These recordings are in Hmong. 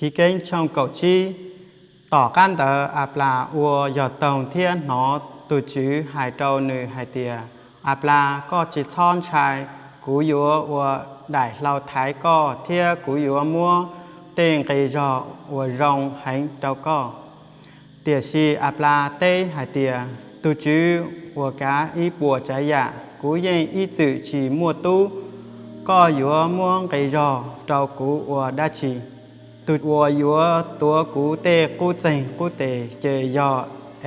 Chivkeeb tshooj kaum tsib. Tom qab ntawd Aplas ua yog toog thiab hnov tus Tswv hais rau nws hais tias, Aplas, koj tsis txhob ntshai. Kuv yuav ua daim hlau thaiv koj thiab kuv yuav muab tej nqi zog uas zoo heev rau koj. Tiam sis Aplas teb hais tias, Tus Tswv uas kav ib puas tsav yam, kuv yeej ib txwm tsis muaj tub. Koj yuav muab nqi zog rau kuv ua dab tsi? Tus uas yuav tuav kuv tej qub txeeg qub teg ces yog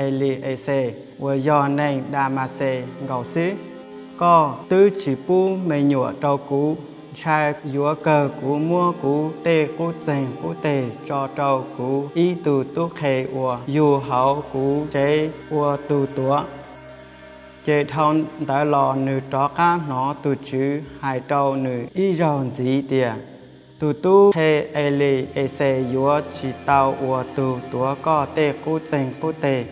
Elixes uas yog neeg Damaxes nkaus xwb. Koj twb tsis pub me nyuam rau kuv, ntshai yuav kawg kuv muab kuv tej qub txeeg qub teg tso rau kuv ib tug tub qhe uas yug hauv kuv tsev ua tus tuav. Ces dhau ntawd los nws rov qab hnov tus Tswv hais rau nws ib zaug ntxiv tias, Tus tub qhe Elixes yuav tsis tau ua tus tuav koj tej qub txeeg qub teg.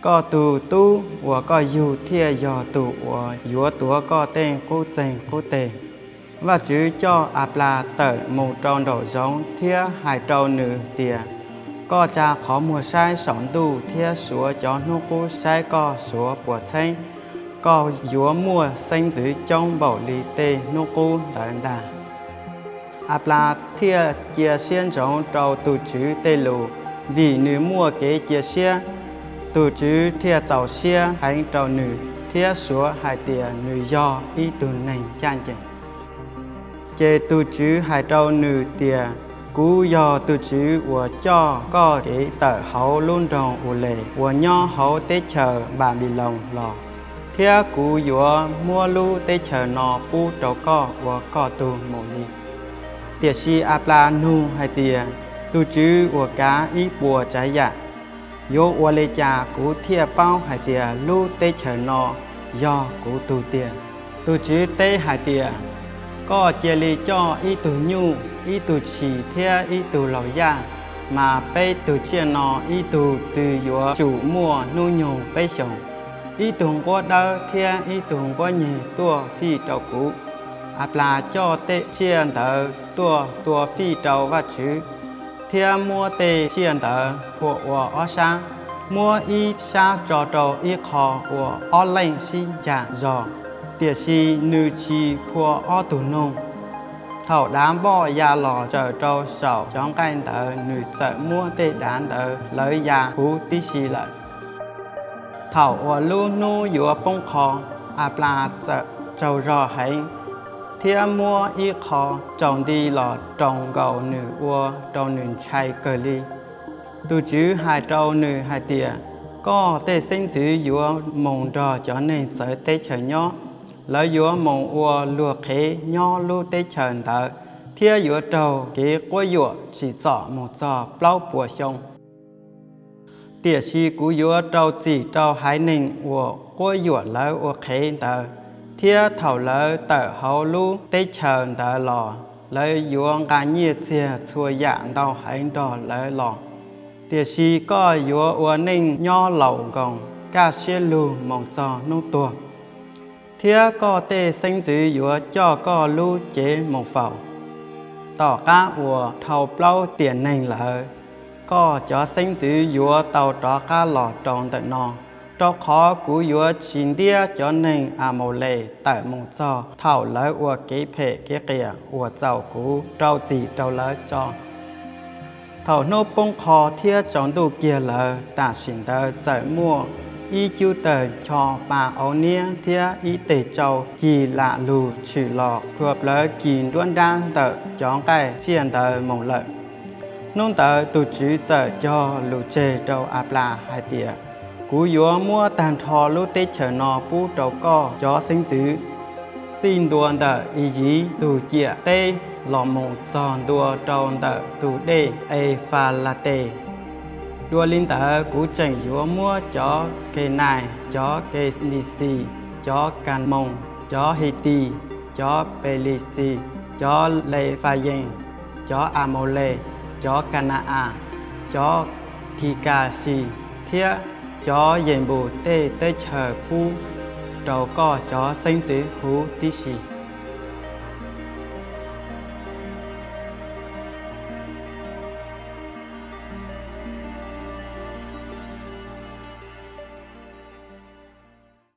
Koj tus tub uas koj yug thiaj yog tus uas yuav tuav koj tej qub txeeg qub teg. Vajtswv coj Aplas tawm mus rau nraum zoov thiab hais rau nws tias, Koj tsa qhov muag saib saum ntuj thiab suav cov hnub qub saib koj suav puas txheeb. Koj yuav muaj xeeb ntxwv coob npaum li tej hnub qub ntawd ntag. Aplas thiaj cia siab ntsoov rau tus Tswv tej lus. Vim nws muaj kev cia siab, tus Tswv thiaj txaus siab heev rau nws thiab suav hais tias nws yog ib tug neeg ncaj ncees. Ces tus Tswv hais rau nws tias, Kuv yog tus Tswv uas coj koj kev tawm hauv lub nroog Ules uas nyob hauv teb chaws Npanpiloos los, thiab kuv yuav muab lub teb chaws no pub rau koj ua koj tug mus li. Tiam sis Aplas nug hais tias, Tus Tswv uas kav ib puas tsav yam, yuav ua li cas kuv thiaj paub hais tias lub teb chaws no yog kuv tug tiag? Tus Tswv teb hais tias, Koj cia li coj ib tug nyuj, ib tug tshis thiab ib tug laus yaj, mas peb tug tsiaj no ib tug twg yuav tsum muaj hnub nyoog peb xyoos, ib tug nquab dawb thiab ib tug nquab nyeg tuaj fij rau kuv. Aplas coj tej tsiaj ntawd tuaj tua fij rau Vajtswv, thiab muab tej tsiaj ntawd phua ua ob sab, muab ib sab tso rau ib qho uas ob leej sib ncaim zog, tiam sis nws tsis phua ob tug noog. Thaum dav npoj ya los tsaws rau saum cov nqaij ntawd, nws txawm muab tej dav ntawd lawv ya huv tib si lawm. Thaum uas lub hnub yuav poob qho, Aplas txawm tsaug zog heev thiab muab ib qho tsaus nti los roos nkaus nws ua rau nws ntshai kawg li. Tus Tswv hais rau nws hais tias, Koj tej xeeb ntxwv yuav mus nrog cov neeg txawv teb chaws nyob. Lawv yuav mus ua luag qhev nyob lub teb chaws ntawd thiab yuav raug kev quab yuam tsim txom mus txog plaub puas xyoo. Tiam sis kuv yuav rau txim rau haiv neeg uas quab yuam lawv ua qhev ntawd, thiab thaum lawv tawm hauv lub teb chaws ntawd los, lawv yuav nqa nyiaj txiag txhua yam ntau heev nrog lawv los. Tiam sis koj yuav ua neej nyob laus nkoos kaj siab lug mus txog hnub tuag, thiab koj tej xeeb ntxwv yuav coj koj lub cev mus faus. Tom qab uas dhau plaub tiam neeg lawm, koj cov xeeb ntxwv yuav tau rov qab los rau ntawm no, rau qhov kuv yuav tsis ntiab cov neeg Amaules tawm mus txog thaum lawv ua kev phem kev qias uas txaus kuv rau txim rau lawv tso. Thaum hnub poob qho thiab tsaus ntuj kiag lawm, tam sim ntawd txawm muaj ib cub tawg ncho pa auv niab thiab ib teg tsau cig lam lug tshwm los plhuav plawv kis nruab nrab ntawm cov nqaij tsiaj ntawd mus lawm. Hnub ntawd tus Tswv txawm cog lus tseg rau Aplas hais tias, Kuv yuav muab tag nrho lub teb chaws no pub rau koj cov xeeb ntxwv, txij ntua ntawm Iziv tus ciam teb los mus txog ntua rau ntawm tus dej Efalates. Dua li ntawd, kuv tseem yuav muab cov Kenais, cov Kenixis, cov Kamoos, cov Hitis, cov Pelixis, cov Lefayees, cov Amaules, cov Kana-as, cov Khikasis thiab cov Yenpus tej teb chaws pub rau koj cov xeeb ntxwv huv tib si.